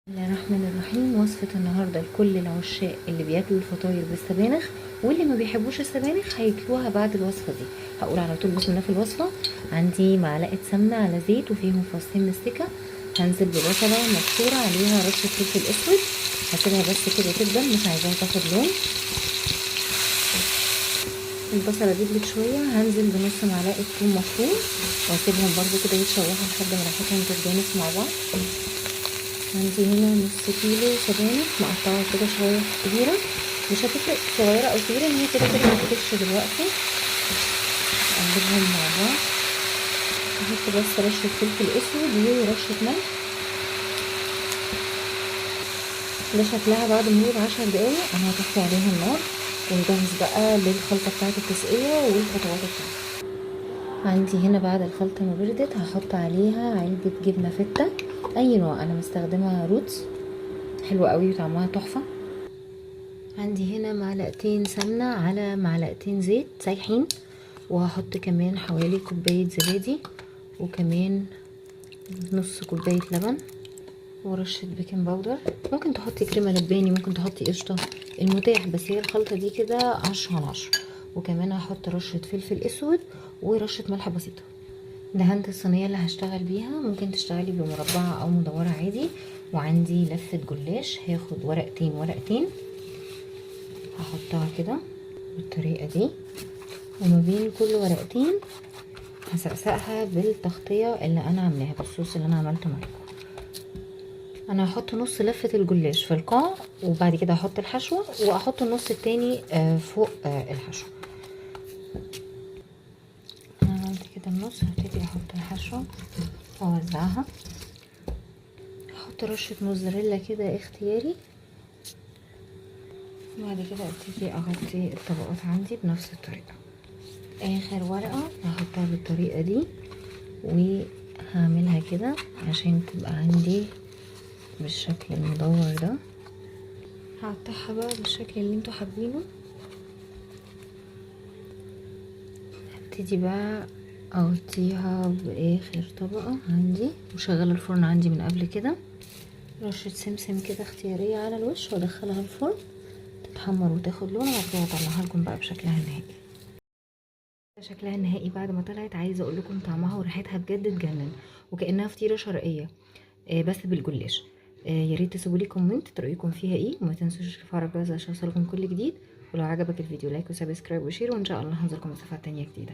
بسم الله الرحمن الرحيم. وصفة النهاردة لكل العشاق اللي بياكلوا الفطاير بالسبانخ، واللي ما بيحبوش السبانخ هياكلوها بعد الوصفة دي. هقول على طول بسم الله في الوصفة. عندي معلقة سمنة على زيت وفيهم فصين مستكة، هنزل ببصلة مبشورة عليها رشة فلفل اسود، هسيبها بس كده تدبل، مش عايزاها تاخد لون. البصلة دبلت شوية، هنزل بنص معلقة ثوم مفروم واسيبهم برضو كده يتشوحوا لحد ما ريحتهم تتجانس مع بعض. عندي هنا نص كيلو سبانخ مقطعه كده شرايح كبيرة، مش هتفرق صغيرة او كبيرة، ان هي كده كده هتكش دلوقتي. اقلبهم مع بعض، احط بس رشة فلفل اسود ورشة ملح. ده شكلها بعد مرور 10 دقايق. انا هطفي عليها النار ونجهز بقى للخلطة بتاعة التسقية والخطوات بتاعتها. عندي هنا بعد الخلطة ما بردت هحط عليها علبة جبنة فته، اي نوع، انا مستخدمة روتس، حلوة قوي وطعمها تحفة. عندي هنا معلقتين سمنة على معلقتين زيت سايحين، وهحط كمان حوالي كوباية زبادي وكمان نص كوباية لبن ورشة baking powder. ممكن تحطي كريمة لباني، ممكن تحطي قشطة، المتاح، بس هي الخلطة دي كده 10 على 10. وكمان هحط رشة فلفل اسود ورشة ملح بسيطة. دهنت الصينية اللي هشتغل بيها، ممكن تشتغلي بمربعة او مدورة عادي. وعندي لفة جلاش، هاخد ورقتين ورقتين، هحطها كده بالطريقة دي، وما بين كل ورقتين هسقسقها بالتغطية اللي انا عاملاها بالصوص اللي انا عملته معاكم. انا هحط نص لفة الجلاش في القاع، وبعد كده هحط الحشوة، واحط النص التاني فوق الحشوة. انا عملت كده النص، هبتدي احط الحشوة واوزعها. هحط رشة موزاريلا كده اختياري. بعد كده ابتدي اغطي الطبقات عندي بنفس الطريقة. اخر ورقة هحطها بالطريقة دي، وهعملها كده عشان تبقى عندي بالشكل المدور ده. هقطعها بقى بالشكل اللي انتوا حابينه. هبتدي بقى اغطيها باخر طبقة عندي، وشغالة الفرن عندي من قبل كده. رشة سمسم كده اختيارية على الوش، وادخلها الفرن تتحمر وتاخد لون، وبعد كده اطلعها لكم بقى بشكلها النهائي. شكلها النهائي بعد ما طلعت، عايزه اقول لكم طعمها وريحتها بجد تجنن، وكانها فطيره شرقية بس بالجلاش. يا ريت تسيبوا لي comment رايكم فيها ايه، وما تنسوش تفعلوا الجرس عشان يوصلكم كل جديد. ولو عجبك الفيديو like و subscribe و share، وان شاء الله هنزلكم وصفات تانية جديدة.